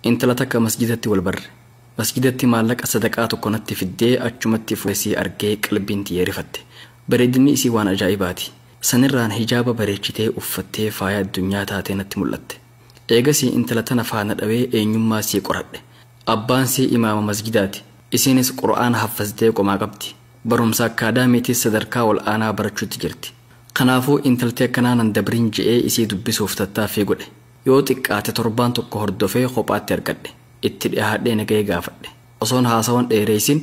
Intala takka masjidatti wal barre. Masjidatti maallaqa sadaqaa tokko natti fiddee achumatti fuula argee qalbiin tiyya rifatte. Bareedinni isii waan ajaa'ibaati. Sanirraan hijaaba bareechitee uffattee faaya addunyaa taatee natti mul'atte. Eegasii intala tana faana dhawee eenyummaa sii qoradhe. Abbaan sii imaama masjidaati. Isiinis Qur'aana haffaztee qomaa qabdi. Barumsa akkaadaamiitis sadarkaa ol aanaa barachuutti jirti. Kanaafuu intalti akkanaa nan dabrin je'ee isii dubbisuuf tattaaffii godhe. Yoo xiqqaate torbaan tokko hordofee kophaatti argadhe. Itti dhiyaadhee nagahee gaafadhe. Osoon haasawan dheereessin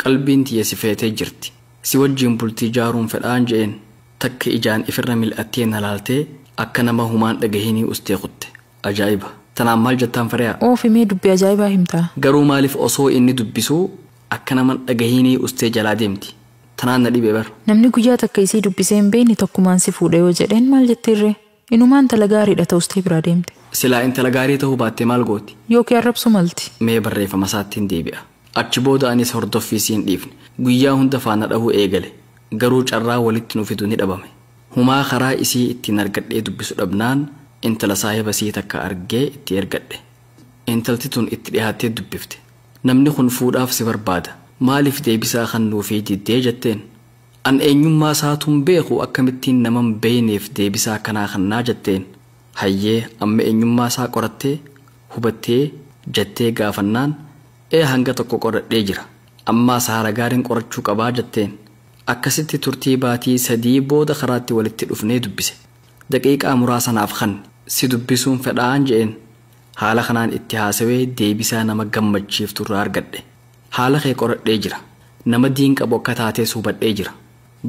qalbiin tiyya si feetee jirti. Si wajjin bultii ijaaruun fedhaan je'een takka ijaan ifirra mil'attee na laaltee akka nama humaan dhagahinii ustee kutte. Ajaa'iba! Tanaan maal jettaan Fariyaa? Oofimee dubbii ajaa'ibaa himtaa. Garuu maaliif osoo inni dubbisuu akka nama dhagahinii ustee jalaa deemti? Tanaan na dhibee bara. Namni guyyaa takka isii dubbisee hin beekne tokkumaan si fuudha yoo jedheen maal jettiirree? Inumaan intala gaariidha ta'ustee biraa deemte. Silaa intala gaarii ta'uu baattee maal gooti? Yookiin arrabsu malti. Mee barreeffama isaatti hin deebi'a. Achi booda anis hordoffii siin dhiifne. Guyyaa hunda faana dhahuu eegale. Garuu carraa walitti nu fidu ni dhabame. Humaa karaa isii ittiin argadhee dubbisu dhabnaan intala saahiba sii takka argee itti ergadhe. Intalti tun itti dhiyaattee dubbifte. Namni kun fuudhaaf si barbaada. Maaliif deebisaa kan nuufii diddee jetteen? An eenyummaa isaatuun beeku akkamittiin naman beeyneef deebisaa kanaa kannaa jetteen. Hayyee amma eenyummaa isaa qorattee hubattee jettee gaafannaan ee hanga tokko qoradhee jira. Ammaas haala gaariin qorachuu qabaa jetteen. Akkasitti turtii baatii 3 booda karaatti walitti dhufnee dubbise. Daqiiqaa muraasa naaf kanne si dubbisuun fedhaan je'een. Haala kanaan itti haasawee deebisaa nama gammachiiftu irraa argadhe. Haala kee qoradhee jira. Nama diin qabu akka taates hubadhee jira.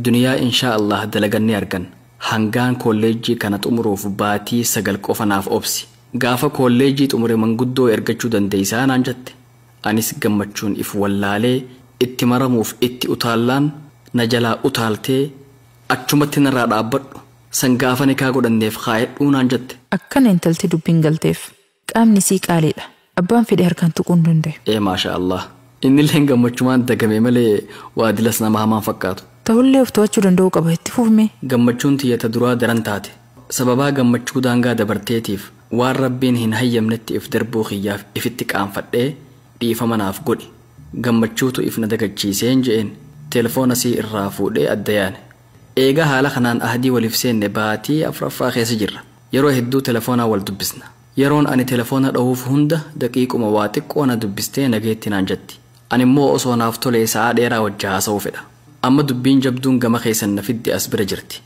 Duniyaa inshaa Allah dalagannee argan. Hangaan kolleejjii kana xumuruuf baatii 9 qofa naaf obsi. Gaafa kolleejjii xumure manguddoo ergachuu dandeessaa naan jette. Anis gammachuun if wallaalee itti maramuuf itti utaallaan na jalaa utaaltee achumatti narraa dhaabbadhu. San gaafa nikaa godhanneef kaayadhuu naan jette. Akkana intalti dubbiin galteef. Qaamni sii qaaliidha. Abbaan fedhe harkaan tuquu hin danda'u. Ee maasha Allah. Innillee gammachumaan dagame malee waa dilas nama hamaan fakkaatu. Ta'ullee of to'achuu danda'uu qaba itti fufme. Gammachuun tiyyata duraa daran taate. Sababaa gammachuu daangaa dabarteetiif waan rabbiin hin hayyamnetti if darbuu kiyyaaf ifitti qaanfadhee dhiifama naaf godhi. Gammachuutu if na dagachiiseen je'een telefoona sii irraa fuudhee adda yaane. Eegaa haala kanaan ahdii waliif seenne baatii 4ffaa keessa jirra. Yeroo hedduu telefoonaa wal dubbisna. Yeroon ani telefoona dhahuuf hunda daqiiquma waa xiqqoo na dubbistee nageetti naan jetti. Ani immoo osoo naaf tolee sa'aa dheeraa wajji haasa'uu fedha. Amma dubbiin jabduun gama keessan na fidde as bira jirti.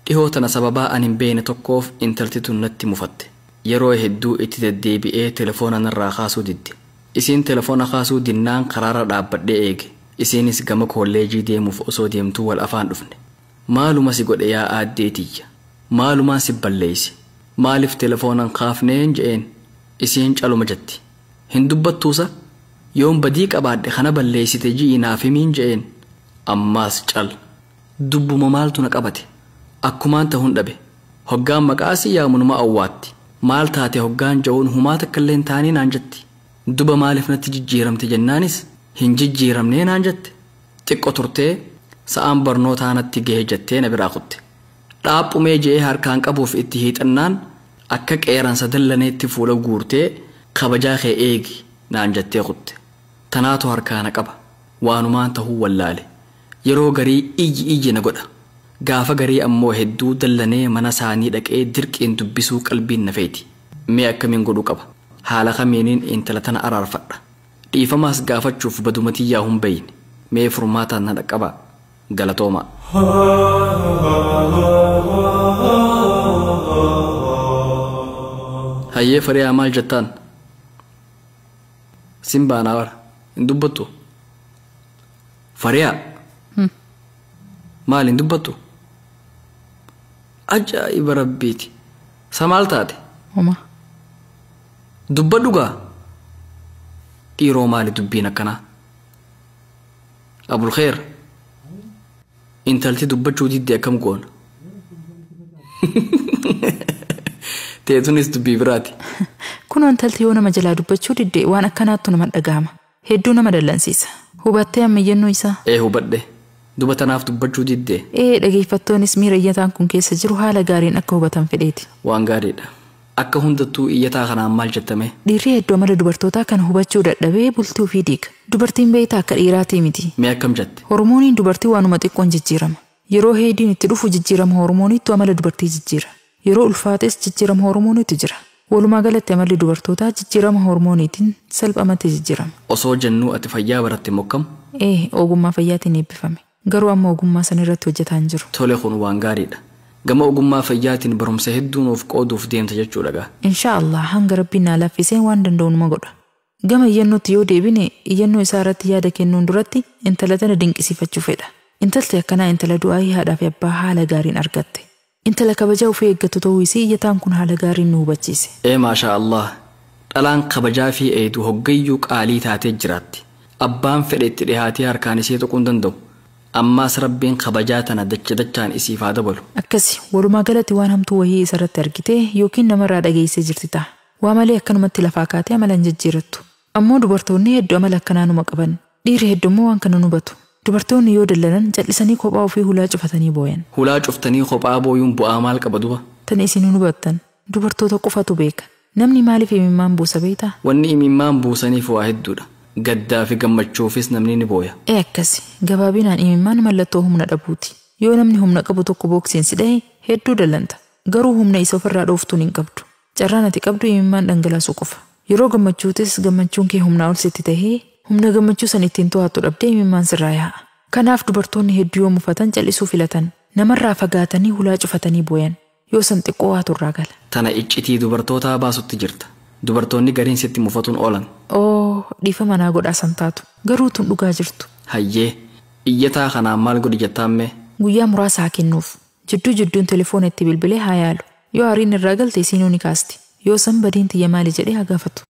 Dhihoo tana sababaa ani hin beekne tokkoof intalti tun natti mufatte. Yeroo hedduu itti deddeebi'ee telefoona narraa kaasuu didde. Isiin telefoona kaasuu dinnaan karaarra dhaabbadhee eege. Isiinis gama kolleejii deemuuf osoo deemtuu wal afaan dhufne. Maaluma si godhe yaa aaddee tiyya? Maalumaan si balleeyse? Maaliif telefoonan kaafneen je'een? Isiin caluma jetti. Hin dubbattuusa? Yoon badii qabaadhe kana balleessite ji'i naaf himiin je'een. Ammaas cal. Dubbuma maaltu na qabate? Akkumaan ta'uun dhabe. Hoggaan maqaasii yaamunuma awwaatti. Maal taate hoggaan ja'uun humaa takka illee hin taanii naan jetti. Duba maaliif natti jijjiiramte jennaanis hin jijjiiramnee naan jette. Xiqqo turtee sa'aan barnootaa natti gahe jettee na biraa kutte. Dhaaphumee je'ee harkaan qabuuf itti hiixannaan akka qeeransa dallaneetti fuula guurtee kabajaa kee eegi naan jettee kutte. Tanaatu harkaa na qaba. Waanumaan ta'uu wallaale. Yeroo garii iyyi iyyi na godha. Gaafa garii ammoo hedduu dallanee mana isaanii dhaqee dirqiin dubbisuu qalbiin na feeti. Mee akkamiin godhuu qaba? Haala kamiiniin intala tana araarfadha. Dhiifamaas gaafachuuf badumatiyyaa hin beeyne. Mee furmaataan na dhaqqabaa. Galatoomaa. Hayyee Fariyaa maal jettaan? Simbaanaa bara. Hin dubbattu? Fariyaa. Maal hin dubbattu? Ajaa'iba rabbiiti. Sa maal taate? Homa. Dubbadhu gaa? Dhiiroo maali dubbiin akkanaa? Abulkheer. Intalti dubbachuu didde akkam goona? Teetunis dubbii biraati. Kunoo intalti yoo nama jalaa dubbachuu didde waan akkanaattu nama dhagahama. Hedduu nama dallansiisa. Hubattee amma iyyannoo isaa? Ee hubadhe. Duba tanaaf dubbachuu didde. Ee dhageeffattoonnis miira iyyataan kun keessa jiru haala gaariin akka hubatan fedheeti. Waan gaariidha. Akka hundattuu iyyataa kanaan maal jettame? Dhiirri hedduu amala dubartootaa kana hubachuu dadhabee bultii ofii diiga. Dubartiin beektaa akka dhiiraatii miti. Mee akkam jette? Hormooniin dubartii waanuma xiqqoon jijjiirama. Yeroo heediin itti dhufu jijjiirama hormooniitu amala dubartii jijjiira. Yeroo ulfaates jijjiirama hormooniitu jira. Walumaa galatti amalli dubartootaa jijjiirama hormooniitiin salphamatti jijjiirama. Osoo jennuu ati fayyaa baratte mokkam? Ee, ogummaa fayyaatiin eebbifame. Garuu amma ogummaa san irratti hojjetaa hin jiru. Tole, kun waan gaariidha. Gama ogummaa fayyaatiin barumsa hedduu nuuf qooduuf deemta jechuudha gaa. Inshaa Allah, hanga Rabbiin naa laaffiseen waan danda'u numa godha. Gama iyyannootti yoo deebine, iyyannoo isaa irratti yaada kennuun duratti intala tana dinqisiifachuu fedha. Intalti akkanaa intala du'aayii haadhaa fi abbaa haala gaariin argatte. Intala kabajaa ofii eeggattu ta'uu isii iyyataan kun haala gaariin nu hubachiise. Ee, maashaa Allah. Dhalaan kabajaa fi eedu hoggayyuu qaalii taatee jiraatti. Abbaan fedhe itti dhihaatee harkaan isee tuquu hin danda'u. Ammaas Rabbiin kabajaa tana dacha dachaan isiif haa dabalu. Akkasi, walumaa galatti waan hamtuu wayii isarratti argitee yookiin namarraa dhageessee jirti ta'a. Waa malee akkanumatti lafaa kaatee amala hin jijjiirattu. Ammoo dubartoonni hedduu amala akkanaa numa qaban. Dhiirri hedduu immoo waan kana hin hubatu. Dubartoonni yoo dallanan callisanii kophaa ofii hulaa cufatanii booyan. Hulaa cuftanii kophaa booyuun bu'aa maal qaba duba? Tan isin hin hubattan. Dubartoota qofatu beeka. Namni maaliif imimmaan buusa beektaa? Wanni imimmaan buusaniif waa hedduudha. Gaddaa fi gammachuufis namni ni booya. Ee, akkasi. Gabaabinaan imimmaan mallattoo humna dhabuuti. Yoo namni humna qabu tokko booksiin si dhahe hedduu dallanta. Garuu humna isa ofirraa dhooftuun hin qabdu. Carraan ati qabdu imimmaan dhangalaasuu qofa. Yeroo gammachuutis gammachuun kee humnaa ol sitti tahee humna gammachuu san ittiin to'attu dhabdee imimmaan sirraa yaa'a. Kanaaf dubartoonni hedduu yoo mufatan callisuu filatan. Namarraa fagaatanii hulaa cufatanii booyan. Yoo san xiqqoo waatu irraa gala. Tana iccitii dubartootaa baasutti jirta. Dubartoonni gariin sitti mufatuun oolan. Oo, dhiifama naa godhaa san taatu. Garuu tun dhugaa jirtu. Hayyee, iyyataa kanaan maal godhi jettaammee? Guyyaa muraasa haa kennuuf. Jidduu jidduun telefoona itti bilbilee haa yaalu. Yoo aariin irraa galte isiinuu ni kaasti. Yoo san badiin tiyya maali jedhee haa gaafatu.